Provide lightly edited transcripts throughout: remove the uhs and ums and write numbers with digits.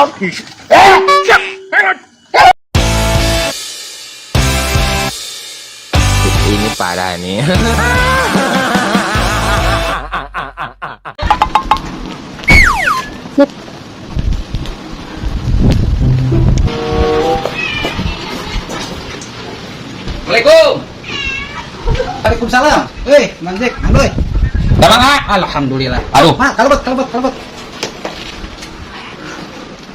Eh, Ini parah nih. Assalamualaikum. Waalaikumsalam. Hei, Mang Jack, Mang. Damang ah. Alhamdulillah. Aduh. Mak, kalebet, kalebet, kalebet.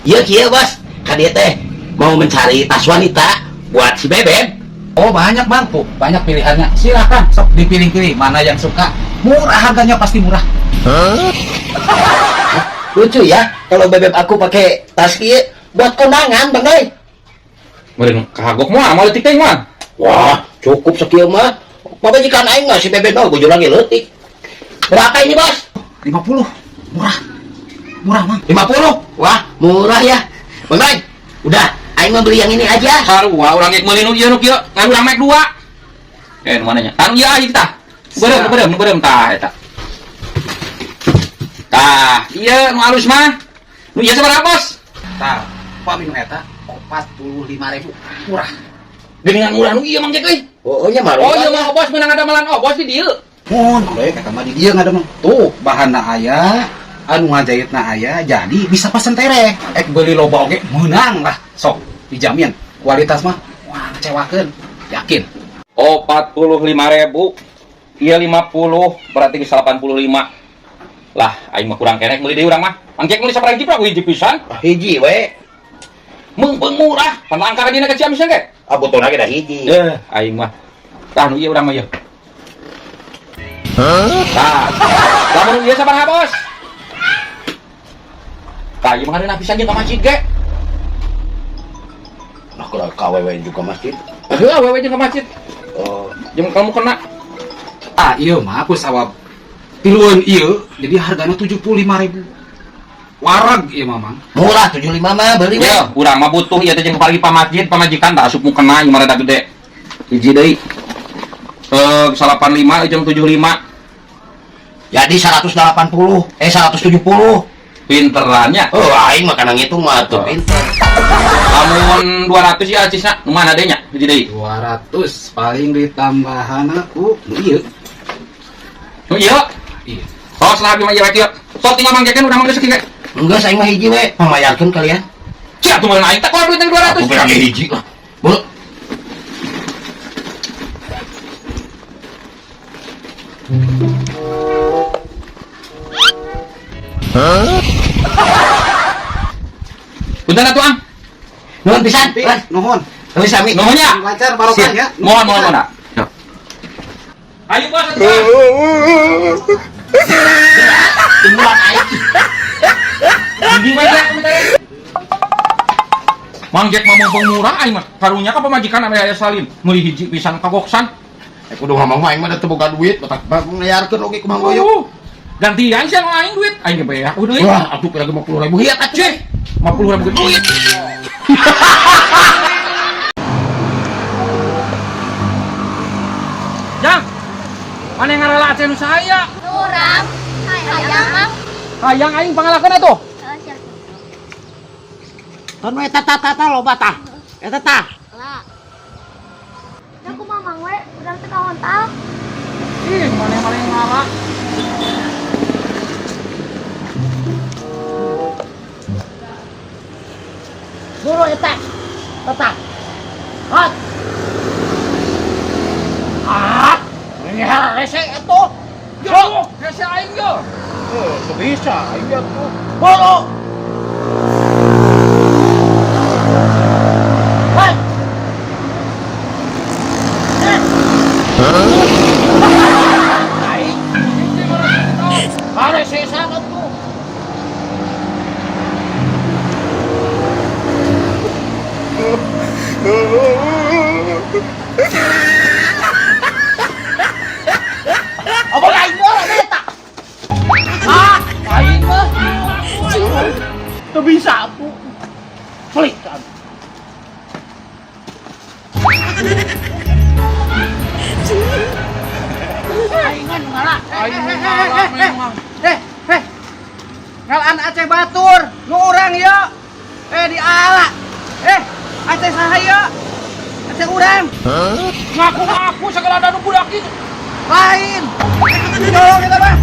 Iya kieu, Bos. Ka dieu teh mau mencari tas wanita buat si Bebeb. Oh, banyak Bang, tuh. Banyak pilihannya. Silakan, sok dipilih-pilih mana yang suka. Murah harganya, pasti murah. Lucu ya kalau Bebeb aku pakai tas kieu buat kondangan, Bang Doi. Meureun kagok moal, moal leutik teh moal. Wah, cukup sekieu mah. Pamajikan aing mah si Bebeb mah bujurna ge leutik. Berapa ini, Bos? 50. Murah. Murah, Mang. 50. Wah, murah ya. Bang Doi, udah, aing mah beli yang ini aja. Sarua urang ge meuli nu ieu nu kieu, ngan urang mek dua. Eh, nu mana nya? Tah nu ieu ah tah. Beureum, beureum, beureum tah eta. Tah, ieu nu alus mah. Nu ieu sabaraha, Bos? Tah, upami nu eta 45.000. Murah. Geuningan murah nu ieu Mang Jack euy. Oh, nya mah. Oh, ieu mah Bos meunang ngadamelan obos di dieu. Mun, Mang Doi eta mah di dieu ngadamel. Tuh, bahanna aya, anu ngajahitna aya, jadi bisa pesen tereh. Ek beli loba oge meunang lah. Sok, dijamin kualitas mah wah ngecewakeun. Yakin. Oh, 45.000. Ieu 50, berarti geus 85. Lah, aing mah kurang keneh meuli deui urang mah. Mang Jack meuli sabaraha hiji, Bro? Hiji pisan. Hiji we. Meungpeung murah. Pan langka ka dina ka Ciamis ge. Ah, botolna ge da hiji. Eh, aing mah. Tah nu ieu urang mah ieu. Tah. Lamun ieu sabaraha, Bos? Tah, ieu mah ngareunah pisan jeung ka masjid ge. Nah, kalau ka awewe juga masjid. Heuh, awewe jeung ka masjid. Oh, Jeung kamu kena. Ah, iya mah aku sawab tiluan ieu, jadi hargana 75.000. Wareg ieu mah, Mang. Murah 75 mah beli we. Ya, urang mah butuh ieu teh jeung pargi pa masjid, pamajikan da asup mukena ieu mah rada gede. Hiji deui. Eh, 85 jeung 75. Jadi 180, eh 170. Pinterannya. Oh, aing mah kana ngitung mah tuh Oh. pinter. Lamun 200 ya acisna, nu mana deui nya? Hiji deui. 200 paling ditambahan aku nu ieu. Nu ieu. Iya. Tos lah mah ieu kieu. Sok tinggal Mang Jack urang mah geus kieu. Enggak, aing mah hiji we. Pangmayarkeun kalian. Cia tuh mah aing teh keluar duit yang 200. Aku bilang hiji lah. Bu. Punten atuh, Ang. Nuhun pisan. Pi, nuhun. Nuhun sami. Nuhun nya. Lancar barokah ya. Mohon, mohon, mohon. Ayo bos, atuh. Tungguan aing. Hiji wae lah, bentar. Mang Jack mah mumpung murah aing mah. Karunya ka pamajikan ame aya salin. Meuli hiji pisan kagoksan. Eh kudu ngomong mah aing mah da teu boga duit, batak ngayarkeun oge ku Mang Goyok. Gantian sih anu aing duit. Aing ge beak duit. Wah, atuh kira 50.000 hiat atuh. Cih, 50.000 duit. Jang, mana yang ngarela aceh nu saya? Urang, hayang Mang. Hayang aing pangalakeun atuh. Heeh, siap. Ton we eta tah tah loba tah. Eta tah. Lah. Da kumaha Mang we, urang teh kahontal. Ih, mana yang mana yang ngara. Buru eta. Tetap. Hot. Ah, ini hese atuh. Yo, hese aing yo. Eh, teu bisa aing atuh. Buru. Hot. Aing. Hese atuh. Apa aing mah eta? Ah, aing mah. Teu bisa atuh. Pelit kan. Aing mah ngala. Aing ngala memang. Eh, eh. Ngalaan Aceh Batur, nu urang ieu. Diala. Aceh saha ieu? Aceh urang. Ngaku-ngaku segala danu budak itu. Lain. Ditolong kita mah.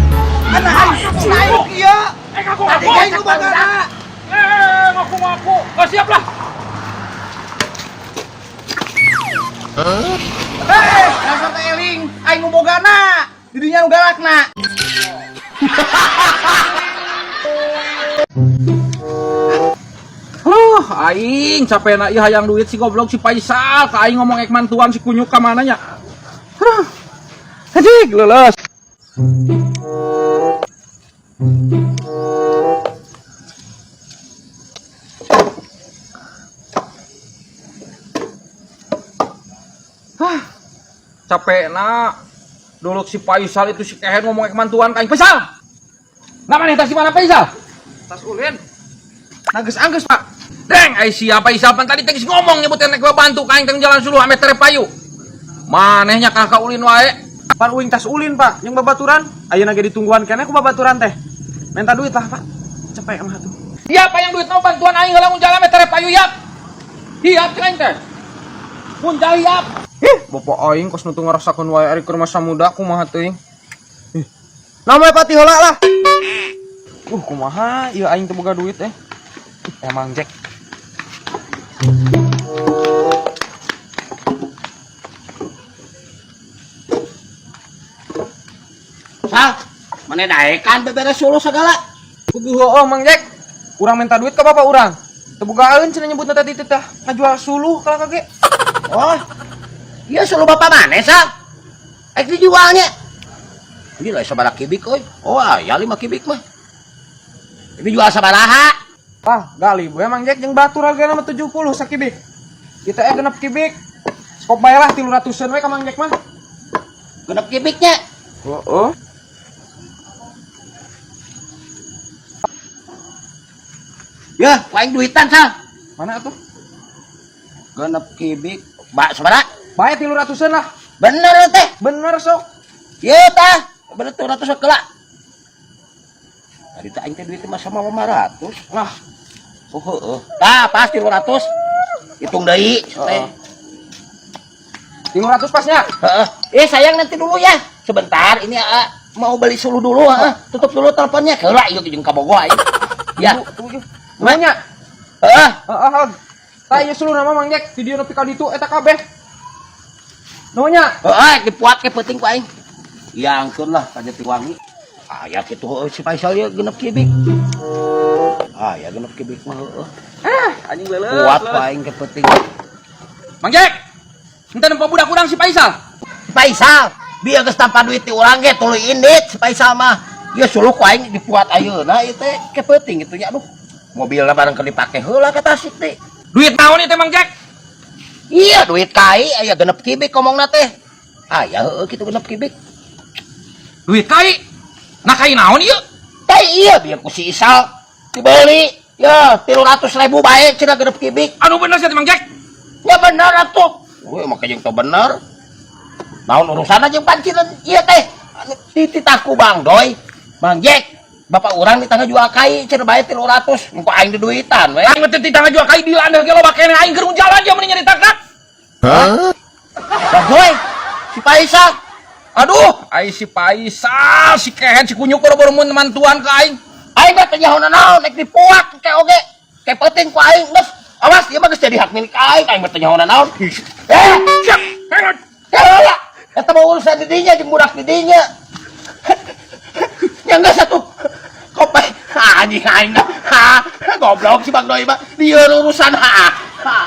Anak aing kieu. Ngaku-ngaku. Tadi aing nu bogana. Ngaku-ngaku. Gak siap lah. Dasar teh eling, aing nu bogana. Didinya nu galakna. Aduh, aing capek ieu hayang duit si goblok si Faisal, ka aing ngomong ek mantuan si kunyuk ka mana nya. Aduh. Anjing, leuleus. Hah, capek na. Dulu si Faisal itu si kehen ngomong ek mantuan ka aing. Faisal. Nah, mana tas di mana Faisal? Tas ulin. Nah, geus anggeus, Pak. Deng, ai siapa Faisal pan tadi teh geus ngomong nyebutin nek bantu ka aing teng jalan suluh ame tere payu. Manehnya kah ka ulin wae. Pan uing tas ulin, Pak, jeung babaturan. Ayeuna ge ditungguan keneh ku babaturan teh. Minta duit lah, Pak. Cepet mah atuh. Iya, apa yang duit mau bantuan aing heula mun jalan ame tere payu yap. Hiap cek aing teh. Mun jali yap. Ih, bapak aing kos nu teu ngarasakeun wae ari keur masa muda kumaha teuing. Ih. Namanya pati heula lah. Kumaha ieu aing teu boga duit eh. Emang Jack. Sal, mana daekan beberes suluh segala. Kudu heueuh Mang Jack. Urang minta duit ke bapak urang. Teu bogaeun cenah nyebutna tadi teh tah ngajual suluh kalah kage. Oh. Iya suluh bapak mana, Sal? Ek dijualnya. Gila sabaraha kibik euy. Oh, aya 5 kibik mah. Ini jual sabaraha? Ah, gali we Mang Jack jeung batur hargana mah 70 sakibik. Kita genep kibik. Skop bae lah 300-an we ka Mang Jack mah. Genep kibiknya. Heeh. Ya, ku aing duitan, Sal. Mana atuh? Genep kibik. Bak sabaraha? Bae 300-an lah. Bener teh. Bener sok. Ieu tah. Bener 300 heula. Tadi teh aing teh duit mah sama 500. Lah, Oh, heeh. Tah, pas 300. Hitung deui teh. 300 pasnya. Heeh. Sayang nanti dulu ya. Sebentar, ini mau beli suluh dulu, heeh. Tutup dulu teleponnya. Heula ieu jeung kabogoh aing. Ya. Tunggu, tunggu. Nanya. Heeh. Heeh, heeh. Tah ieu suluh nama Mang Jack, video nepi ka ditu eta kabeh. Nuhun nya. Heeh, dipuat ke penting ku aing. Ya angkeun lah ka Jatiwangi. Aya kitu heueuh si Faisal ieu genep kibik. Aya genep kibik mah heueuh. Anjing leuleus. Kuat ku aing ke penting. Mang Jack. Ente nempo budak urang si Faisal. Si Faisal, bieu geus tanpa duit ti urang ge tuluy indit si Faisal mah. Ieu suluh ku aing dipuat ayeuna ieu teh ke penting kitu nya aduh. Mobilna bareng keur dipake heula ka Tasik teh. Duit naon ieu teh Mang Jack? Iya duit kai aya genep kibik ngomongna teh. Aya heueuh kitu genep kibik. Duit kai? Nah kai naon ieu? Teh iya bieu ku si Isal dibeli. Ya 300.000 bae cenah genep kibik. Anu bener sih Mang Jack? Ya bener atuh. Weh make jeung teu bener. Naon urusanna jeung pancinan ieu teh? Anu titah ku Bang Doi. Bang Jack, bapak urang ditangga jual kai cenah bae 300. Engko aing diduitan we. Aing teh ditangga jual kai di landeuh ge loba keneh aing keur jalan dia mending nyaritakna. Hah? Bang Doi, si Faisal. Aduh, ai si Faisal, si kehet, si kunyuk boro-boro mun mantuan ka aing. Aing mah teu nyaho naon, rek dipuak ke oge. Ke penting ku aing geus. Awas, ieu mah geus jadi hak milik aing, aing mah teu nyaho naon. Siap. Heula. Eta mah urusan di dinya jeung budak di dinya. Nya geus atuh. Kopai anjing aing. Ha, goblok si Bang Doi mah. Lieur urusan ha. Ha.